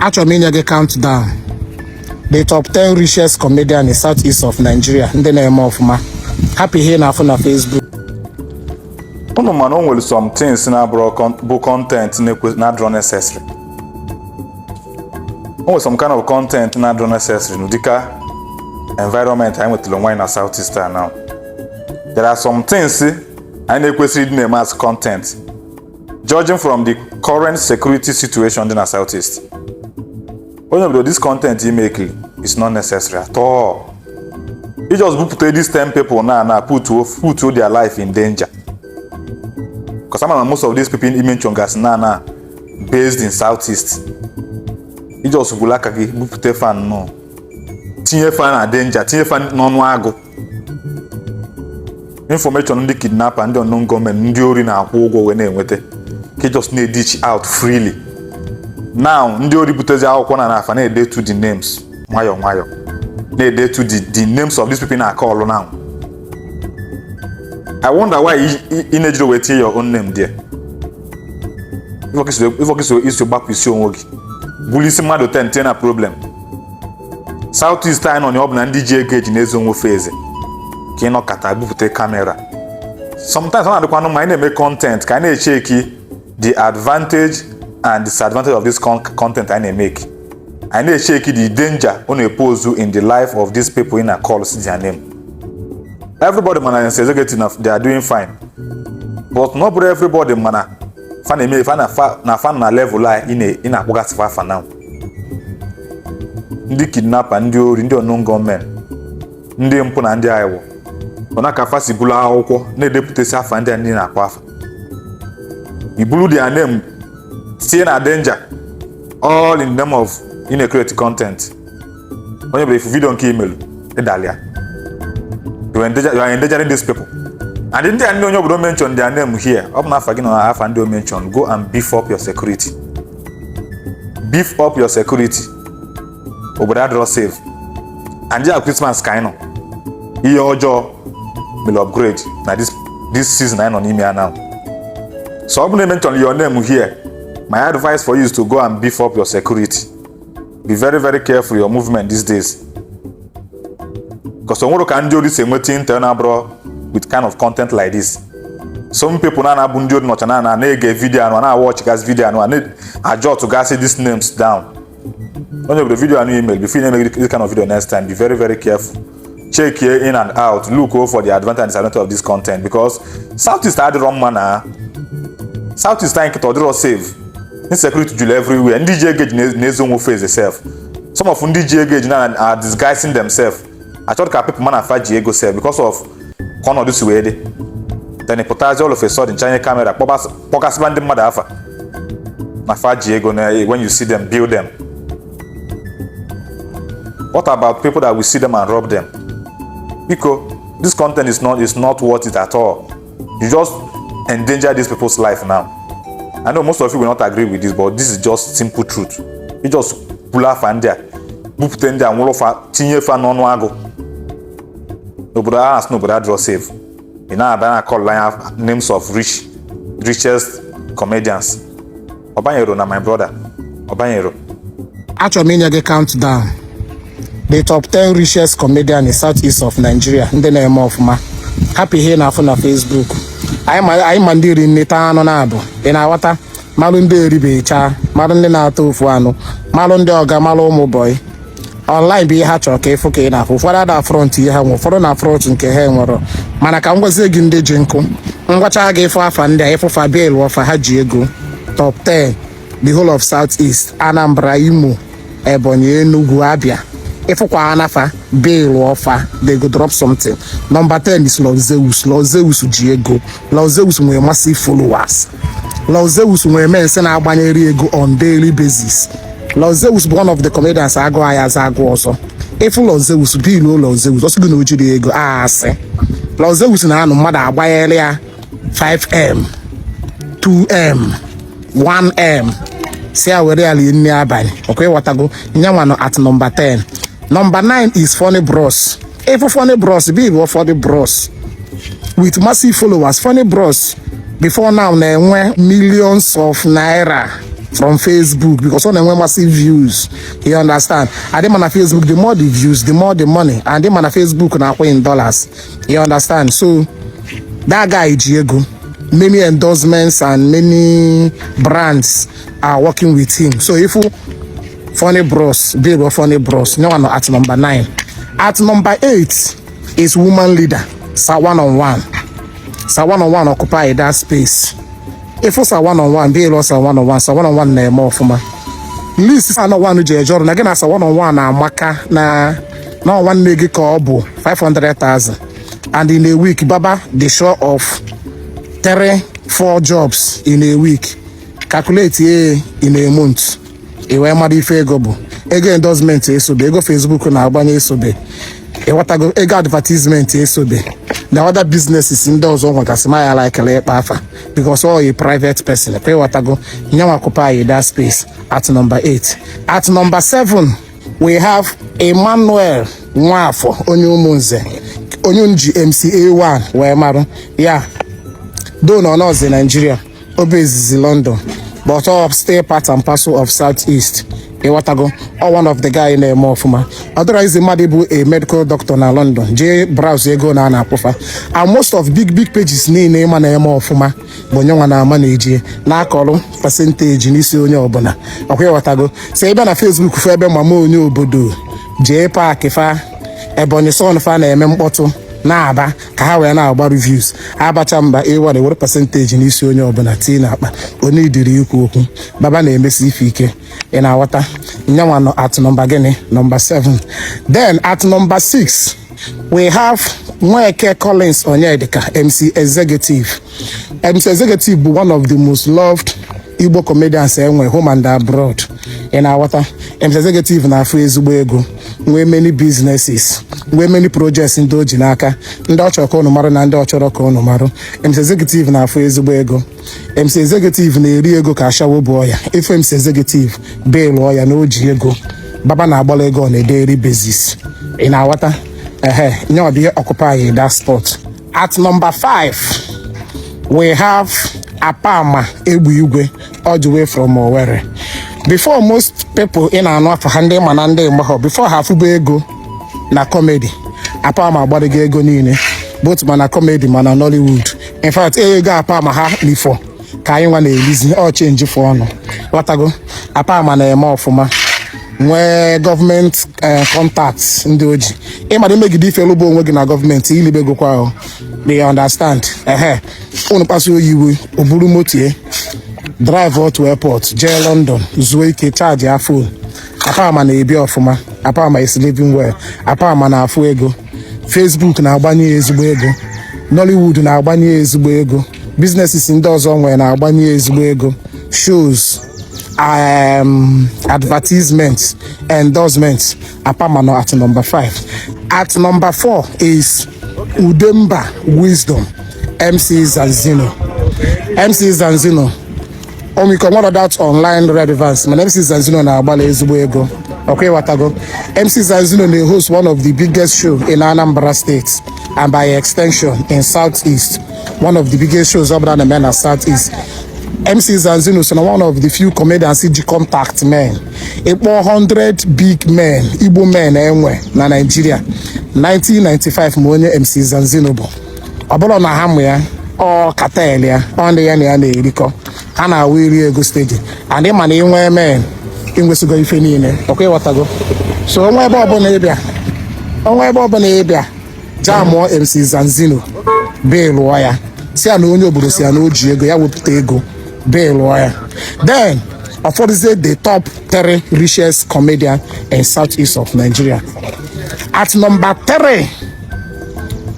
Achọrọ m inye gị countdown, the top 10 richest comedian in South East of Nigeria, ndị na-eme ọfụma. Hapụ ihe ị na-afụ na Facebook. Unu mana o nwere some things na-abụrụ bụ content na-adịrọ necessary. O nwere some kind of content na-adịrọ necessary n'ụdịka environment anyị nwetara onwe anyị na South East a now. There are some things anyị na-ekwesịrị ịdị na-eme as content, judging from the current security situation dị na South East. Onye obodo, this content you make is not necessary at all. You just bupụta these 10 people now na put their life in danger, because I'm most of these people mention gas na based in Southeast. You just bulu aka gị bupụta fa nnọọ, tinye fa na danger, tinye fa n'ọnụ agụ. Information ndị kidnapper, ndị unknown gunmen, ndị ori na-akwụ ụgwọ wee na-enweta ka just na-edish out freely now. Ndị ori butezi akwụkwọ na afa na-edetu the names nwayọ nwayọ, na-edetu the names of these people na-akọ ọlụ now. I wonder why ị na-ejiri wee tinye your own name there. Ifọkị iso gbapụ isi onwe gị, bulu isi mmadụ 10 tinye na problem. South East anyị nọ na ọ bụ na ndị ji ego eji na-ezo onwe eze ka ị nọkọta bupụta camera. Sometimes ọ na-adịkwanụ mma anyị na-eme content ka anyị na-echeki the advantage and disadvantage of this content anyị na-emeki. Anyị na-echeki the danger ọ na-epose in the life of these people in a call their name. Everybody mana executive na they are doing fine, but not bụrụ everybody mana fa na-eme fa na fa na fa na level a ị na-akpọgasị fa afa now. Ndị kidnapper, ndị ori, ndị unknown gunmen, ndị mpụ na ndị aghụghọ bụ na ka fa si bulu akwụkwọ na-edepụtasị afa ndị a ndị na-akpọ afa. Ibulu their name tinye na danger, all in the name of ị na-create content. Onye bụrụ ifu video nke imelu ịdalia, you are endangering these people and ndị a ndị onye obodo mention their name here. Ọ bụ na afa gị nọ na afa ndị o mention, go and beef up your security, beef up your security. Obodo adịrọ safe and ya Christmas ka anyị nọ. Ihe ọjọọ mere upgrade na this season anyị nọ n'ime ya now. So ọ bụ na mention your name here, my advice for you is to go and beef up your security. Be very, very careful your movement these days, because o nwere ka ndị ori si enweta intel na-abụrụ with kind of content like this. Some people na na-abụ ndị ori nọcha na na na-ege video anụ, na-watch gasị video anụ, na-ajot gasị these names down. Onye obodo, video anụ email, before you make this kind of video next time, be very, very careful. Check here in and out, look for the advantage and disadvantage of this content, because Southeast adịrọ mma. Na Southeast anyị nkịta ọ dịrọ safe. Insecurity juru everywhere. Ndị ji ego eji na-ezo onwe face sef. Some of ndị ji ego eji na are disguising themselves, achọrọ ka people mana afa ji ego sef because of ka ọnọdụ si wee dị. Then pụtazi all of a sudden, chanye camera, kpọgasịba ndị mmadụ afa na fa ji ego. Na when you see them, build them. What about people that will see them and rob them? Biko, this content is not worth it at all. You just endanger these people's life now. I know most of you will not agree with this, but this is just simple truth. You just bulu afa ndị a, bupụta ndị a, nwụrụ fa, tinye fa n'ọnụ agụ. N'obodo ahụ asị n'obodo adịrọ safe, ị na-abịa na call anya names of richest comedians. Ọbanyero na my brother Ọbanyero. Achọrọ m inye gị countdown, the top 10 richest comedian in South East of Nigeria, ndị na-eme ọfụma. Hapụ ihe ị na-afụ na Facebook. Anyị ma ndị ri nne taa anụ na-abụ, ị na-aghọta? Malụ ndị eribeghị chaa, malụ ndị na-ata ofu anụ, malụ ndị ọga, malụ ụmụ boy online bụ ihe ha chọrọ ka ịfụ ka ị na-afụ. Ụfọdụ ada front ihe ha nwe, ụfọdụ na front nke ha enwere. Mana ka m gwazie gị, ndị ji nkụ ngwacha gị ịfụ afa ndị a, ịfụfa bill ọfa ha ji ego. Top 10, the whole of South East: Anambra, Imo, Ebonyi, Enugu, Abia. Ịfụkwa anafa bill ọfa, they go drop something. Number 10 is Lord Zeus. Lord Zeus ji ego. Lord Zeus nwere massive followers. Lord Zeus nwere men na-agbanyere ego on daily basis. Lord Zeus bụ one of the comedians agụ anyị aza agụ ọzọ. Ịfụ Lord Zeus, bill Lord Zeus, ọsị gị na o jiri ego asị. Lord Zeus na-anụ mmadụ agbanyere ya 5M, 2M, 1M, si ya were ya lie nne abalị. Ọkwa ịghọtago? Nyanwa nọ at number 10. Number 9 is Funny Bros. Ịfụ Funny Bros, bill Funny Bros with massive followers. Funny Bros before now na-enwe millions of naira. From Facebook, because ọ na-enwe massive views, you understand? Adị ma na Facebook, the more the views, the more the money. And dị ma na Facebook na-akwụ in dollars, you understand? So that guy ji ego. Many endorsements and many brands are working with him. So if Funny Bros, big Funny Bros, no one at number 9. At number 8 is woman leader Sir One on One. Sir One on One occupy that space. If Sir One on One be Sir One on One, Sir One on One na-eme ọfụma. List Sir One on One ji eje ọrụ na gị na Sir One on One na-amaka na nwanne gị ka ọ bụ 500,000, and in a week baba dey sure of 3 4 jobs in a week. Calculate ye in a month, ị wee mara ife ego bụ. Ego endorsement esobe, ego Facebook na-agbanye esobe, ịghọtago? Ego advertisement esobe, na other businesses ndị ọzọ nwegasị ma ya like ịkpa afa because all a private person kwa, ịghọtago? Nyanwa occupy that space at number 8. At number 7 we have Emmanuel Nwafọ, onye Ụmụnze, onye nji MCA1 wee marụ ya. Though na ọ nọzi Nigeria, obe izizi London, but all still part and parcel of South East, ịghọtago? All one of the guy na-eme ọfụma. Ọ dịrọ izi mmadụ bụ a medical doctor na London jee browse ego na a na-akwụfa. And most of big big pages niile ịma na-eme ọfụma bụ onye nwa na-ama na-eji na-akọrọ percentage n'isi onye ọbụla ọkwa, ịghọtago? So ị bịa na Facebook fụ ebe mama onye obodo jee paakị fa Ebonyi son fa na-eme mkpọtụ na-aba ka ha wee na-agba reviews abacha mba ịwa na ewere percentage n'isi onye ọbụla tii n'akpa. Onye idiri ikwu okwu baba na-emesi ife ike, ị na-aghọta? Nyanwa nọ at number gịnị? Number 7. Then at number 6 we have Nweke Collins Onyedika, MC Executive. MC Executive bụ one of the most loved Igbo comedians enwe home and abroad, ị na-aghọta? MC Executive na-afụ ezigbo ego, nwee many businesses, nwee many projects ndị o ji n'aka, ndị ọ chọrọ ka unu marụ na ndị ọ chọrọ ka unu marụ. MC Executive na-afụ ezigbo ego. MC Executive na-eri ego ka ashawo bụ ọya. Ife MC Executive belụọ ya na o ji ego, baba na-agbala ego on a daily basis, ị na-aghọta? Ehe, nyewa bụ ihe occupy that spot. At number 5 we have Apama Egbu Igwe, all the way from Owerri. Before most people ị na-anụ afọ ha, ndị ma na ndị mgbahọ, before ha afụba ego na comedy, Apama agbarigo ego niile, both ma na comedy ma na Nollywood. In fact, ego Apama ha lifọ ka anyị nwa na-elizi ọ change fụ ọnụ, ghọtago? Apama na-eme ọfụma, nwee gọọmenti contacts ndị oji ịmara imegide ife lụba onwe gị na gọọmenti ilibegokwa ahụ. They understand. Ehe, unu kpasu oyi iwe, o buru moto ya drive to airport, jee London, zuo ike, charge ya phone. Apama na-ebi ọfụma. Apama is living well. Apama na-afụ ego. Facebook na-agbanye ya ezigbo ego, Nollywood na-agbanye ya ezigbo ego, businesses ndị ọzọ nwere na-agbanye ya ezigbo ego, shows, advertisements, endorsements. Apama nọ at number 5. At number 4 is Udemba Wisdom, MC Zanzino. MC Zanzino omiko one of that online relevance, mana MC Zanzino na-agbalị ezigbo ego ọkwa, ịghọtago? MC Zanzino na-host one of the biggest show in Anambra State and by extension in Southeast. One of the biggest shows ọbụla na-eme na Southeast, MC Zanzino so na one of the few comedians ji contact men. Ịkpọ 100 big men, Igbo men enwe na Nigeria 1995, ma onye MC Zanzino bụ. Ọ bụrụ na ha mụ ya, ọ cartel ya, ọ ndị ya na ya na-erikọ, ha na-awụ iri ego stage. And ịma na inwe men, inwesigo ife niile ọkwa, ịghọtago? So onwe ebe ọbụla ịbịa, onwe ebe ọbụla ịbịa jamụọ MC Zanzino, belụọ ya, si ya na onye obodo si ya na o ji ego ya wepụta ego, belụọ ya. Then ụfọdụzie the top three richest comedian in Southeast of Nigeria. At number 3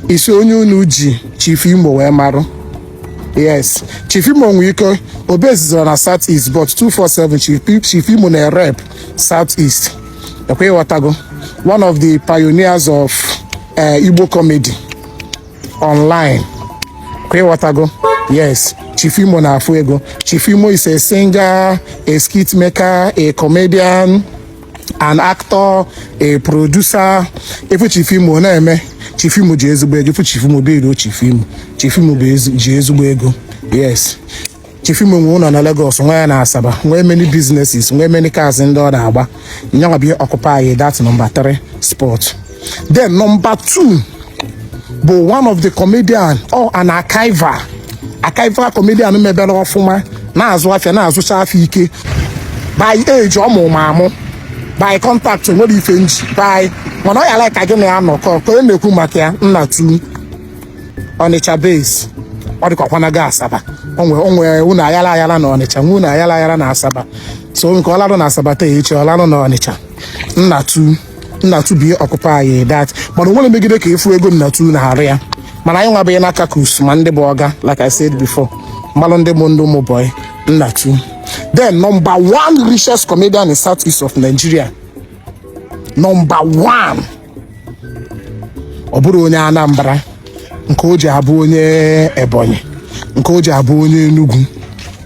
isi onye unu ji Chief Imo wee marụ. Yes, Chief Imo nwere ike obezizara na South East, but 247 Chief Imo na rep South East ekwe, ịghọtago? One of the pioneers of Igbo comedy online kwa, ịghọtago? Yes, Chief Imo na-afụ ego. Chief Imo is a singer, a skit maker, a comedian, an actor, a producer. Ifu Chief Imo na-eme, Chief Imo ji ezigbo ego. Ifu Chief Imo bụ ero. Chief Imo, Chief Imo bụ ji ezigbo ego. Yes, Chief Imo na-afụ ego. Chief Imo nwe ụlọ na Lagos, nwee na Asaba, nwee many businesses, nwee many cars ndị ọ na-agba. Nyanwa bụ ihe occupy that number 3 spot. Then number 2 bụ one of the comedian or an archival comedian mebere ọfụma, na-azụ afịa, na-azụcha afịa ike. By age, ọ mụ ma amụ. By contact, nwere ife nji by, mana ọ ya like ka gị na ya nọkọ ka onye na-ekwu maka ya. Nna tu Ọnịcha base, ọ dịkwa Asaba. Onwe unu ayala ayala na Ọnịcha, nwe unu ayala ayala na Asaba. So nke ọ larụ na Asaba taa, echi ọ larụ na Ọnịcha. Nnatu, Nnatu bụ ihe occupy that, mana onwere megide ka efu ego Nnatu na-arụ ya. Mana anyị nwabụghị n'aka kus ma ndị bụ ọga. Like I said before, mmalụ ndị bụ ndị ụmụ boy Nnatu. Then number one richest comedian in southeast of Nigeria, number one, ọ bụrụ onye Anambra, nke o ji abụ onye Ebonyi, nke o ji abụ onye Enugu.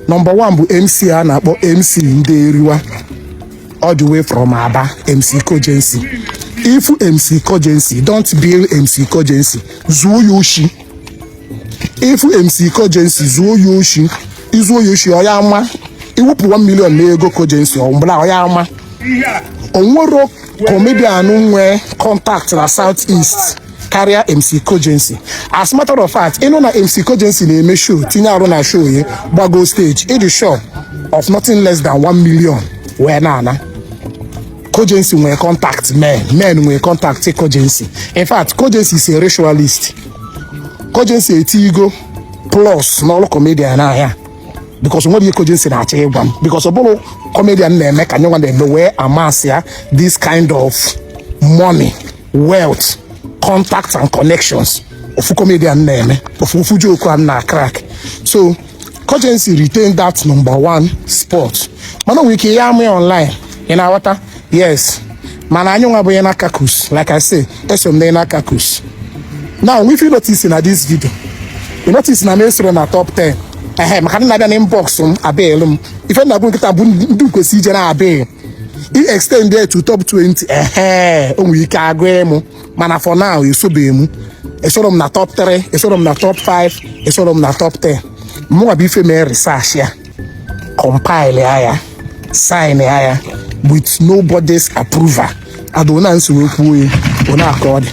Number one bụ MC a na-akpọ MC ndị Eriwa, all the way from Aba, MC Kojensi. If MC Kojensi don't bill MC Kojensi, zuo ya oshi. If MC Kojensi zuo ya oshi, izuo ya oshi, ọ ya ama iwepụ 1 million na ego Kojensi, ọ mgbala ọ ya ama. Onwero comedian nwee contact na South East karịa MC Kojensi. As matter of fact, ịnụ na MC Kojensi na-eme show, tinye arụ na show ya, gbago stage, ịdị sure of nothing less than 1 million wee na-ana. Kojensi nwee contact men, men nwee contact Kojensi. In fact, Kojensi is a ritualist. Kojensi etigo plus n'ọrụ comedian ahịa, because nwere ihe Kojensi na-achọ ịgwa m, because ọ bụrụ comedian na-eme ka nyenwa na-eme wee amasị ya this kind of money, wealth, contacts and connections. Ofu comedian na-eme ofu ofu joke a na crack. So Kojensi retain that number one spot, mana o nwere ike ya amụ ya online, ị na-aghọta? Yes, mana anyị nwa bụ ihe na caucus. Like I say, eso m na na caucus. Now, if you notice na this video, you notice na m esoro na top 10. Ehe, maka ndị na-abịa na inbox m abịa m ife na-agụ nkịta bụ ndị kwesị ije na-abịa i extend it to top 20. Ehe, o nwere ike agụ ịmụ, mana for now esobeghị m. Esoro m na top 3, esoro m na top 5, esoro m na top 10. Mụnwa bụ ife mee research ya, compile ya, sign ya with nobody's approval. Adona nsi wee kwuo ya, ona aka ọ dị.